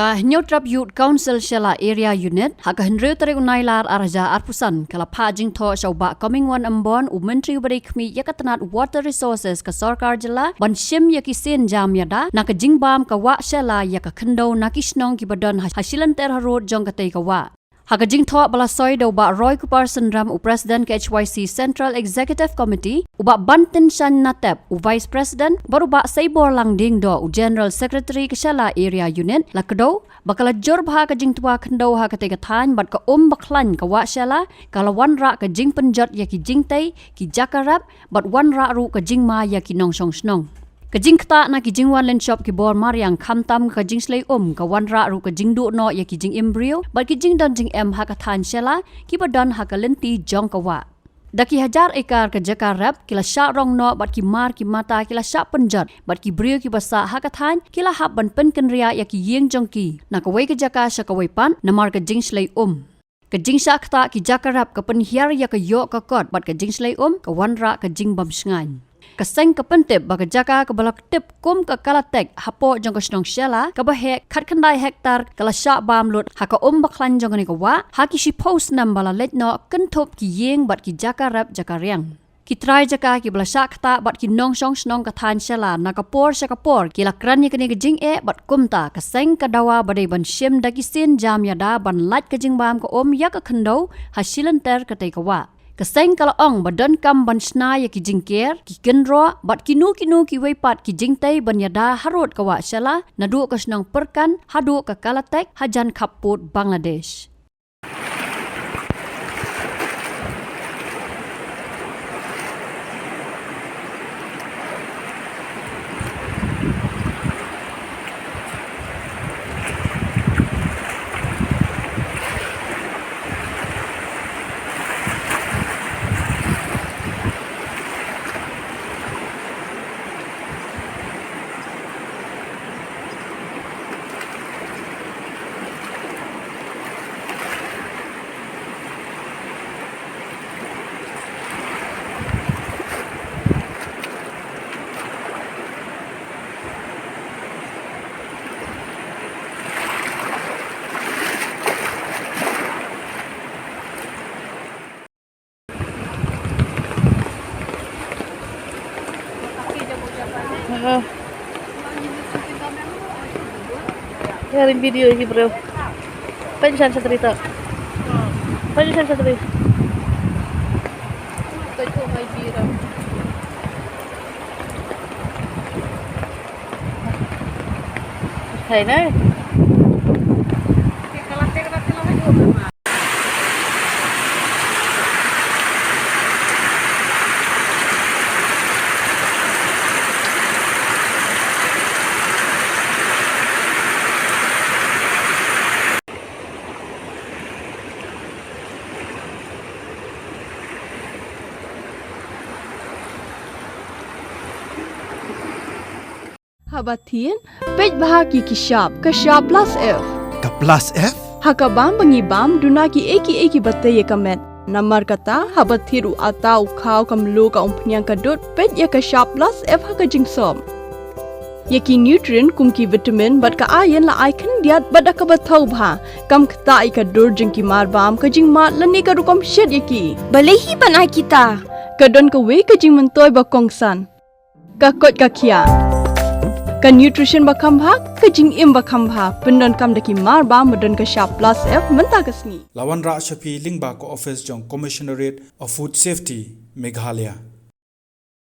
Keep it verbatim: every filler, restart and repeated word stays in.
Ka Hynñiewtrep Youth Council Shella Area Unit, ha ka hynriew tarik u Nailar ar hajar arphew san, ka la phah jingthoh sha u Bah Comingone Ymbon, u Myntri uba dei khmih ïa ka tnat Water Resources ka sorkar jylla, ban shim ïa ki sien jam ïada na ka jingbam ka wah Shella ïa ka khyndew na ki shnong kiba don ha, ha shilynter harud jong katei ka wah. Ha ka jingthoh ba la soi da u Bah Roycupar Synrem, u President ka H Y C Central Executive Committee, u Bah Bantin Shan Natep, u Vice President, bad u Bah Seibor Langdieng Doh, u General Secretary ka Shella Area Unit, la kdew ba ka la jur bha ka jingtwa khyndew ha katei ka thaiñ, bad ka um bakhlaiñ ka wah Shella ka la wanrah ka jingpynjot ïa ki jingtei, ki jaka rep, bad wanrah ruh ka jingma ïa ki nongshong shnong. Ka jingktah na ki jingwan lynshop ki bor mariang, khamtam ka jingshlei um, ka wanrah ruh ka jingduh noh ïa ki jingim briew bad ki jingdon jingem ha ka thaiñ Shella kiba don ha ka lynti jong ka wah. Da ki hajar ekar ka jaka rep ki la shah rong noh, bad ki mar ki mata ki la shah pynjot, bad ki briew kiba sah ha ka thaiñ ki la hap ban pynkynriah ïa ki ïing jong ki na kawei ka jaka sha kawei pat namar ka jingshlei um. Ka jingshah ktah ki jaka rep ka pynhiar ïa ka ïoh ka kot, bad ka jingshlei um ka wanrah ka jingbymshngaiñ. Ka seng ka pyntip ba ka jaka kaba la tip kum ka Kalatek hapoh jong ka shnong Shella, kaba heh khatkhyndai hektar, ka la shah bam lut ha ka um bakhlaiñ jong kane ka wah ha ki shiphew snem ba la leit noh, kynthup ki ïing bad ki jaka rep jaka riang. Ki trai jaka kiba la shah ktah bad ki nongshong shnong ka thaiñ Shella na ka por sha ka por ki la kren ïa kane ka jingeh, bad kumta ka seng ka dawa ba dei ban shim da ki sien jam ïada ban lait ka jingbam ka um ïa ka khyndew ha shilynter katei ka wah. Ka seng ka la ong ba donkam ban shna ïa ki jingker, ki kynroh bad kino kino kiwei pat ki jingtei ban ïada harud ka wah Shella, naduh ka shnong Pyrkan haduh ka Kalatek hajan khappud Bangladesh. Heeh. Ïa, ring video hi, bro. Pynshai shatri to. Pynshai shatri. Hai, nai. Haba thied, peit bha ki ki shap, ka shap plus F. Ka plus F? Ha ka bam ba ngi bam, duna ki ei ki ei kiba tei ïa ka met. Namar kata, haba thied u atta, u khaw, ka mluh, ka umphniang, ka dud, peit ïa ka shap plus F ha ka jingsop. Ïa ki nutrient kum ki vitamin bad ka iron la ai khyndiat bad da kaba thaw bha. Kam ktah ïa ka dur jong ki mar bam, ka jingmad lane ka rukom shet ïa ki. Balei hi ban ai kita? Ka don kawei ka jingmyntoi ba kongsan. Ka koit ka khiah. Ka nutrition ba kham bha, ka jingim ba kham bha. Pyndonkam da ki mar bam ba don ka shap plus F mynta ka sngi. La wanrah sha phi lyngba ka office jong Commissionerate of Food Safety, Meghalaya.